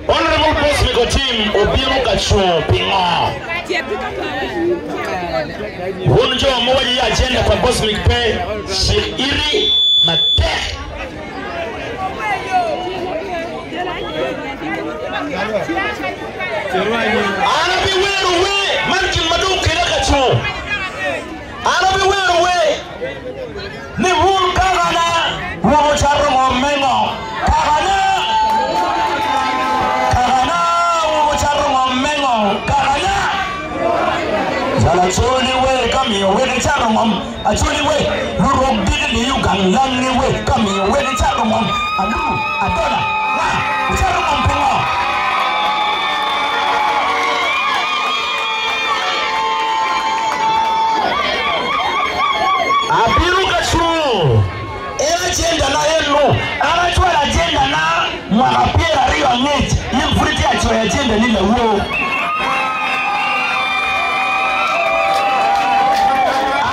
Honorable Bosmic Otim obino ka cungo pingo? Wun jo ma waco ni agenda pa Bosmic pe, cik iti matek. An abiwero wer man gin ma dong okela ka cungo. An abiwero wer ni wun kakana wun wucato ngom me ngo? Kakana, kakana wun wucato ngom me ngo? Kakana. Jal Acholi wer ka miyo wek icato ngom. Acholi wer, lurok diki liyo gang langi wer ka miyo wek icato ngom. Aluru, adola, nga, wucato ngom pingo? Abino ka cungo en ajendana eno. An acwalo ajendana mwaka 20 angec, in pud itye acoyo ajendani lawor.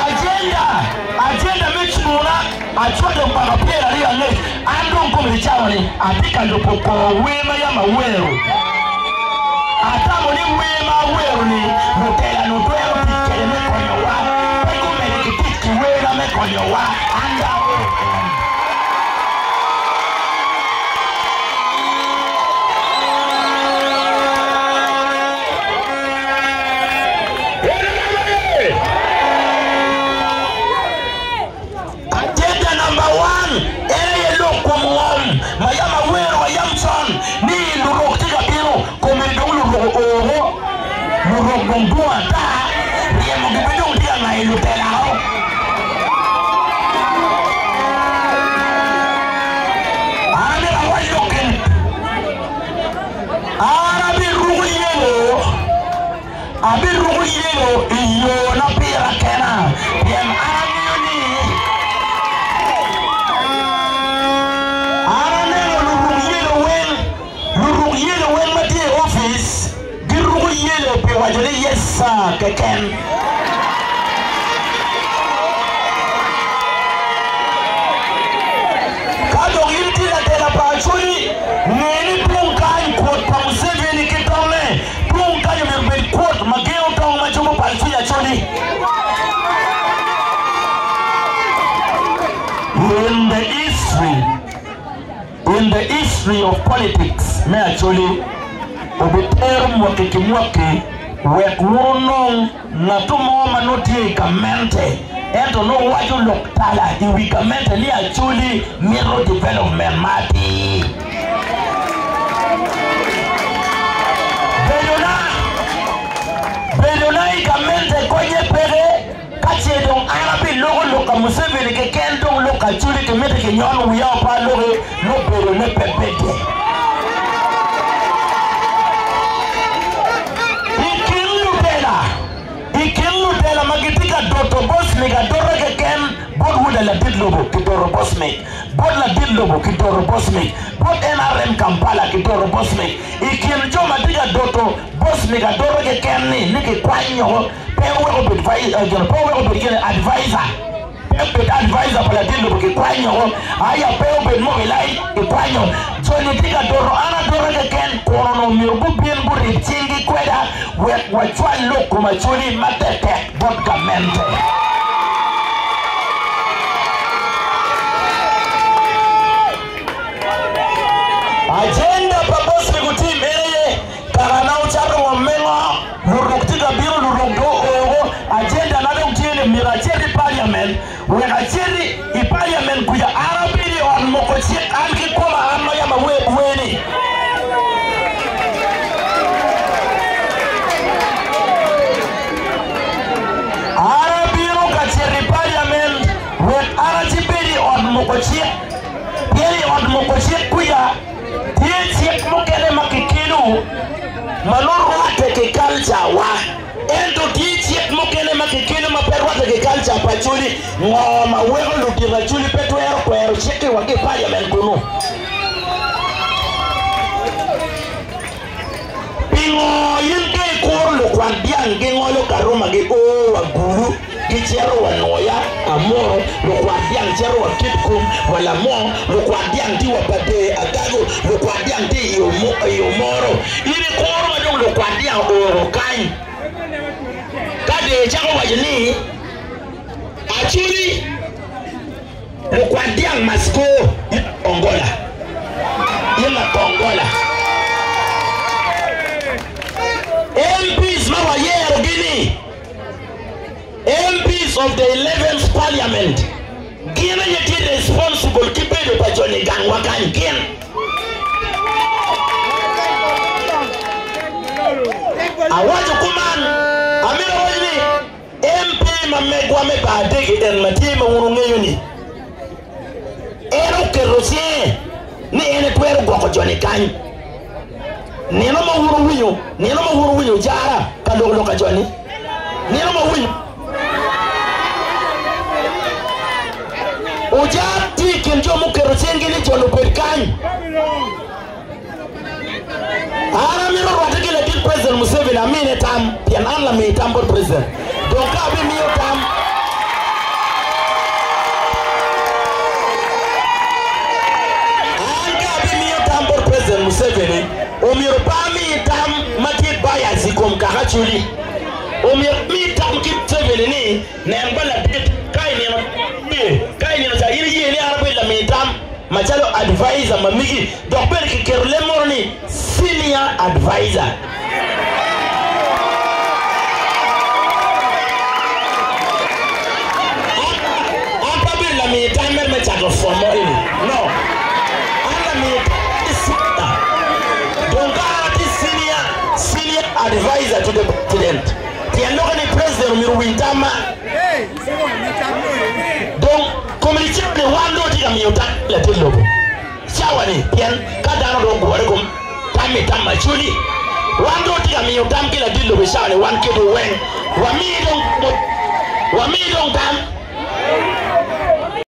Ajenda, ajenda me cungona acwalo mwaka 20 angec, an dong kome i cawa-ni atye ka lubo kor wer ma yam awero. Atamo ni wer ma awero-ni lutela-nu twero tic kwede me konyowa, pe gumedde ki tic ki werna me konyowa. An dong awero en. Agenda namba wan en aye lok kom ngom ma yam awero wa yam con ni lurok tye ka bino komiti dong lurok ooko lurok dong dwong ata ryemo gi pe dong tye ka ngayo lutela o. An amito awac lok eni an abiruko yelo Abiruko yelo i yona pira kena, pien an angeyo ni an aneno luruk yelo weng, luruk yelo weng ma tye i opic giruko yelo pi waco ni yes sir keken. Ka dok in itye latela pa Acholi, nge ni tung kany kwot pa Museveni ki tonge Tung kany omyero obed kwot ma gengo tong ma cobo pal cwiny Acholi. In the history In the history of politics me Acholi, obitero mwaki ki mwaki wek wun wunong ngatu mo ma nongo tye i gamente ento nongo waco lok tala i wi gamente ni Acholi mito development ma atir. Bedona Bedona i gamente konye peke ka ce dong an abiloko lok ka Museveni keken dong lok ka Acholi kimiti kinyon wiya o pe aloki nongo bedone pe bedde. I kin lutela I kin lutela ma gitye ka doto Bosmic adota keken bot Wuda ladit lobo kidoto Bosmic, bot ladit lobo kidoto Bosmic, bot nrm Kampala kidoto Bosmic. I kin jo ma tye ka doto Bosmic adota keken ni ni kikwanyo pe oweko obed pe oweko obed gine advisor. Pe obed advisor pa latin lobo kikwanyo oko, aya pe obed mobilai kikwanyo. Joni tye ka doto an adota keken kun onongo myero gubin gurib cinggi kweda wek wacwal lok kom Acholi matektek bot gamente. Agenda pa Bosmic Otim en aye kara na ocato ngom me ngo? Lurok tye ka bino, lurok dong oo woko. Agenda na dong tye ni myero acit i parliament wek acit i parliament kuca an abed i ot moko cik an kikoma an ma yam awer wer ni. An abino ka cito i parliament wek an acibed i ot moko cik pien i ot moko cik kuca tye cik mukene ma kikelo ma nongo rwatte ki kalcawa, ento tye cik mukene ma kikelo ma pe rwatte ki kalca pa Acholi. Ngo ma weko ludito Acholi pe twero kwero cik-ki wa ki i paliament kunu? Pingo in ka ikuro lukwat dyang gingolo Karuma gio wa Gulu? Gicito wa Nwoya, Amuru, lukwat dyang cito wa Kitgum, wa Lamong, lukwat dyang tye wa Bader, Agago, lukwat dyang tye i Okwat dyang Masco in Ongola. In Lakongola. MPs ma wayero gi ni MPs of the 11th parliament gin aye tye responsible ki bedo pa joni i gangwa kany gin. Awaco kuman, amito awac ni MP ma megwa me bar adegi en ma tye ma wun wungeyo ni en oketo cinge ni en etwero gwoko joni kany. Nino ma wun wuwinyo, nino ma wun wuwinyo jara ka lok lok ka joni, nino ma wuwinyo Ojara tye i kin jo muketo cingi ni joni obed kany. An amito rwatte ki ladit President Museveni amine tam pien an lami tam bot President. Dong ka abimiyo tam, an ka abimiyo tam bot President Museveni omyero pe ami tam ma tye bias i kom kaka Acholi. Omyero ami tam ki Museveni ni nen ba ladit ka i nino ka i nino ca in iye ni an abed lami tam macalo advisor ma migi dok bene kiketo leb mono ni senior advisor. An pe abedo lami tam mere me cato pwom mo eni. No. An lami tam ni senior. Dong ka an atye senior, senior advisor to the president, tyen lokke ni president omyero owiny tamma. Dong community ni wan dong watye ka miyo tam ki latin lobo cawa ni pien ka dano dong ogure kom tam i tam macoli wan dong watye ka miyo tam ki latin lobo i cawa ni wan kedwu weng wamii dong wamii dong.